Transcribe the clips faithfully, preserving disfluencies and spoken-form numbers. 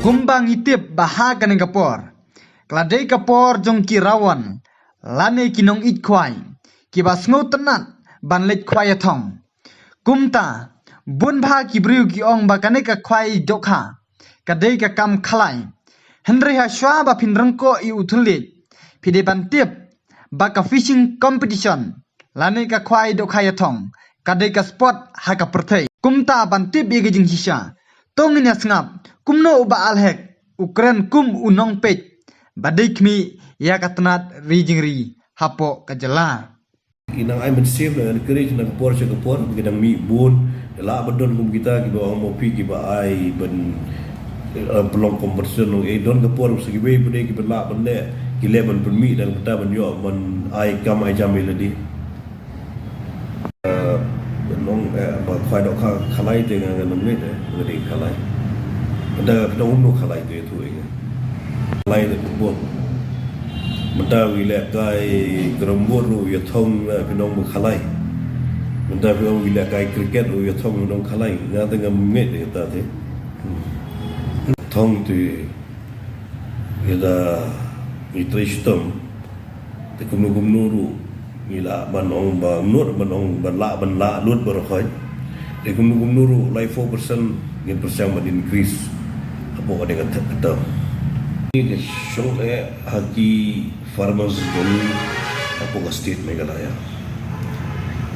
Kumba ngi tip ba ha kane ka por ka la dei ka por jong ki rawon lane ki nongïeit khwai kiba sngewtynnat ban leit khwai ïathong. Kumta bun bha ki briew ki ong ba kane ka khwai dohkha ka dei ka kam khalai. Hynrei ha shuwa ba phin ryngkoh ïa u thylliej phi dei ban tip ba ka fishing competition lane ka khwai dohkha ïathong ka dei ka sport ha ka pyrthei. Kumta ban tip ïa ka jingshisha to ngin ïa sngap kumno u Bah Alhek u kren kum u nongpeit ba dei khmih ïa ka tnat ri jingri hapoh ka jylla. Ki nang ai mynsiem, nang encourage na ka por sha ka por, ki dang mih bun, lah ban don kum kita kiba ong mo phi kiba ai ban, eh, pynlong competition, eh, don ka por sa kiwei pat de kiba lah ban leh, ki leh ban pynmih dang bynta ban ïoh ban ai kam ai jam ïa lade. Eh, ban ong, eh, ba khwai dohkha khalai te nga ngam ngeit, eh, nga dei khalai. Mynta ka nong kumno khalai te tu ïa nga. Khalai te pynbok. Mynta wi leh kai carrom board ruh ïathong, eh, phi nong ba khalai. Mynta phi ong wi leh kai cricket ruh ïathong phi nong khalai. Nga te ngam ngeit ïa kata te. Thong te ïa da ngi trei shitom. Te kumno kumno ruh ngi lah ban ong ba nud ban ong ban lah ban lah lut baroh khoit. Te kumno kumno ruh lai four percent ngin pyrshang ban increase hapoh ka dei ka term. Ngi ka shong eh ha ki farmers jong ngi hapoh ka state Meghalaya.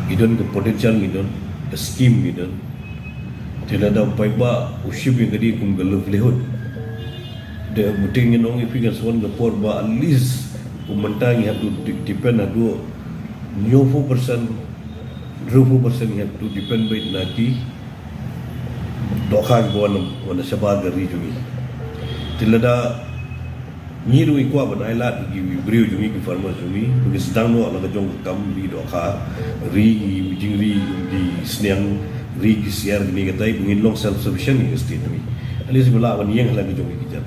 Ngi don ka potential, ngi don ka scheme, ngi don. Te lada u paidbah u shim ïa ka dei kum ka livelihood. Te buteng ngin ong ïa phi kan sa wan ka por ba at least kum mynta ngi hap to de-, depend haduh hynñiew phew percent, hynriew phew percent ngi hap to depend beit na ki dohkha kiba wan, wan shabar ka ri jong ngi. Te lada ngi ruh ngi kwah ban ai lad ïa ki briew jong ngi, ki farmers jong ngi, ba ki sdang noh la ka jong ka kam ri dohkha, ri ki jingri ki sniang, ri ki syiar kine katai, ba ngin long self sufficient ïa ka state jong ngi. At least ba lah ban ïeng ha la ka jong ngi ki jait.